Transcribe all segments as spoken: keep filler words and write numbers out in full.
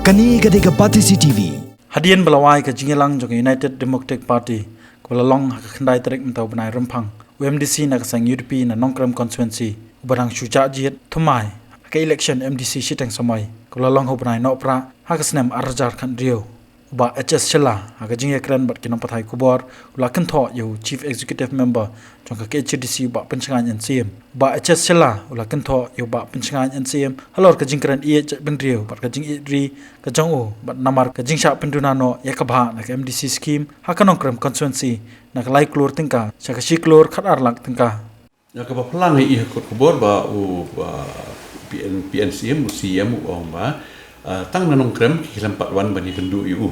Kane ka dei ka Batesi T V. Hadien ba la wai ka jingïalang jong ka United Democratic Party kaba la long ha ka khyndai tarik mynta u bnai Rymphang, u M D C na ka seng U D P na Nongkrem constituency, uba dang shu jah jied thymmai ha ka election M D C shiteng samoi kaba la long ha u bnai Nohprah ha ka snem ar hajar khathynriew, u Bah H S Shylla, ha ka jingïakren bad ki nongpathai khubor, u la kynthoh ïa u Chief Executive Member jong ka K H A D C, u Bah Pynshngaiñ N C M. U Bah H S Shylla u la kynthoh ïa u Bah Pynshngaiñ N C M halor ka jingkren ïeit jaitbynriew bad ka jingïeit ri ka jong u, bad namar ka jingshah pynduna noh ïa ka bhah na ka M D C scheme ha ka Nongkrem constituency na ka lai klur tyngka sha ka shi klur khatar lak tyngka. Ïa kaba phylla nga ïohi ha kot khubor ba u, ba P N, P N C M, u C M u ong ba, ah, tang na Nongkrem ki khlem pat wan ban ïakynduh ïa u.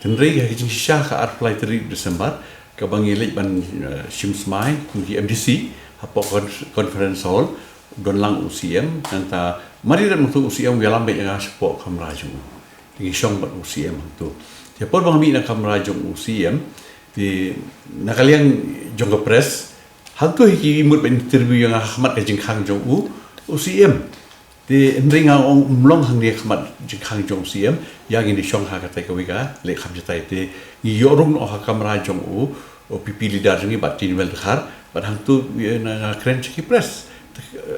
Hynrei ha ka jingshisha ka arphew lai tarik December, kaba ngi leit ban, eh, shim smai kum ki M D C hapoh con-, conference hall, don lang u C M, nangta mar ïa rat mynta u C M u ïalam beit ïa nga shapoh kamra jong u. Te ngi shong bad u C M hangto. Te por ba nga mih na kamra jong u C M, te na ka liang jong ka press, hangto hi ki mut ban interview ïa nga ha khmat ka jingkhang jong u, u C M. Te hynrei nga ong ym long hangne ha khmat jingkhang jong u C M, ïa ngin ïa shong ha katai kawei ka lehkhamjatei. Te ngi ïoh rung noh ha kamra jong u, u P P leader jong ngi Bah Taniel Dkhar, bad hangto, eh, nga, nga kren sha ki press.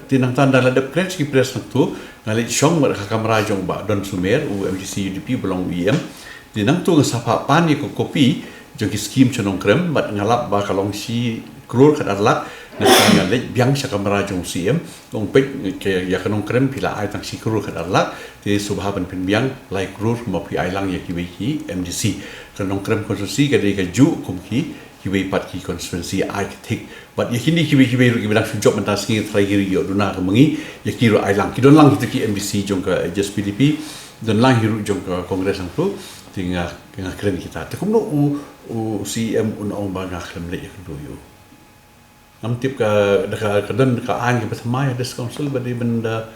Te nangta ynda la dep kren sha ki press hangto, nga leit shong bad ha kamra jong u Bah Don Sumer, u M D C U D P ba long u E M. Te nangto nga sa phah pan ïa ka copy jong ki scheme sha Nongkrem, bad nga lap ba ka long shi klur khatar lak, nangta nga leit biang sha kamra jong u C M, ong peit, ïa ka Nongkrem phi la ai tang shi klur khatar lak, te sngewbha ban pynbiang lai klur kumba phi ai lang ïa kiwei ki M D C. Ka Nongkrem constituency ka dei kajuh kum ki, kiwei pat ki constituency ai ka thik. Bad ïa kine kiwei kiwei ruh kiba dang shu jop mynta sngi, trai ki ruh ïoh duna ka ma ngi, ïa ki ruh ai lang. Ki don lang kita ki M D C jong ka H S P D P, don lang hi ruh jong ka Congress hangto, te nga, nga kren kita. Te kumno u, u C M un ong ba nga khlem leit ïakynduh ïa u. Ngam tip ka, da ka, ka don ka aiñ kaba thymmai ha District Council ba dei ban da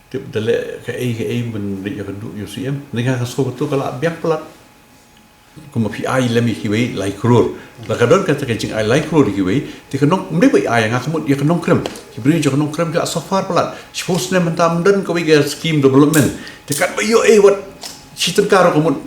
tip da leh kaei kaei ban leit ïakynduh ïa u C M. Nga nga sngew ba tu ka la biang palat. Kumba phi ai lem ïa kiwei lai klur. La ka don kata ka jingai lai klur ïa kiwei, te ka Nong, ym dei ba ai ïa nga, ka mut ïa ka Nongkrem. Ki briew jong ka Nongkrem ki la suffer palat. Shiphew snem mynta ym don kawei ka scheme development. Te katba ïoh ei wat shi tyngka ruh ka mut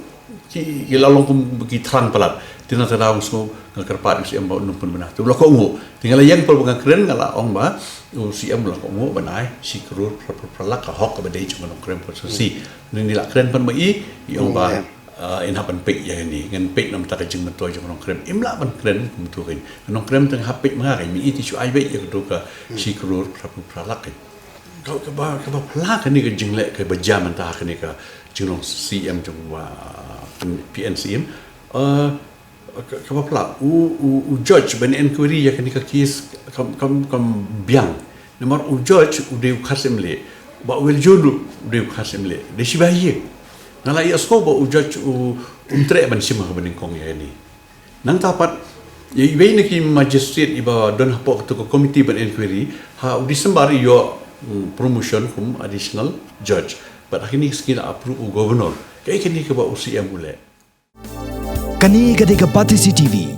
ki, ki la long kum ki thrang palat. Te na kata ka daw nga sngew nga kyrpad ïa u C M ba un nym pynbna. Te u la kohnguh. Te nga la ïeng por ba nga kren nga la ong ba u C M u la kohnguh ban ai shi klur phra phra phra lak ka hok kaba dei jong ka Nongkrem constituency. Ngi la kren pan ma i, i ong ba, ah, in hap ban peit ïa kane, ngan peit na ka bynta ka jingmyntoi jong ka Nongkrem. Im lah ban kren kumto kein. Ka Nongkrem te nga hap peit ma nga kein, ma i te shu ai beit ïa kato ka shi klur phra phra phra lak kein. Ka, kaba, kaba phylla kane ka jingleh kaba jia mynta ha kane ka jinglong C M jong u, ah, P N C M. Ah, ka, kaba phylla u, u, u judge ban inquiry ïa kane ka case kam, kam, kam biang. Namar u judge u dei u Khar Syiemlieh, Bah Weljohn ruh u dei u Khar Syiemlieh. Dei shi bahaïing. Nga la ïohsngew ba u judge u, um treh ban shim ha kaba nyngkong ïa kane. Nangta pat, ïa iwei na ki magistrate iba don hapoh kato ka committee ban inquiry, ha u December i ïoh, mm, promotion kum additional judge. Bad ha kine ki sngi la approve u governor. Kaei kane kaba u C M u leh? Kane ka dei ka Batesi T V.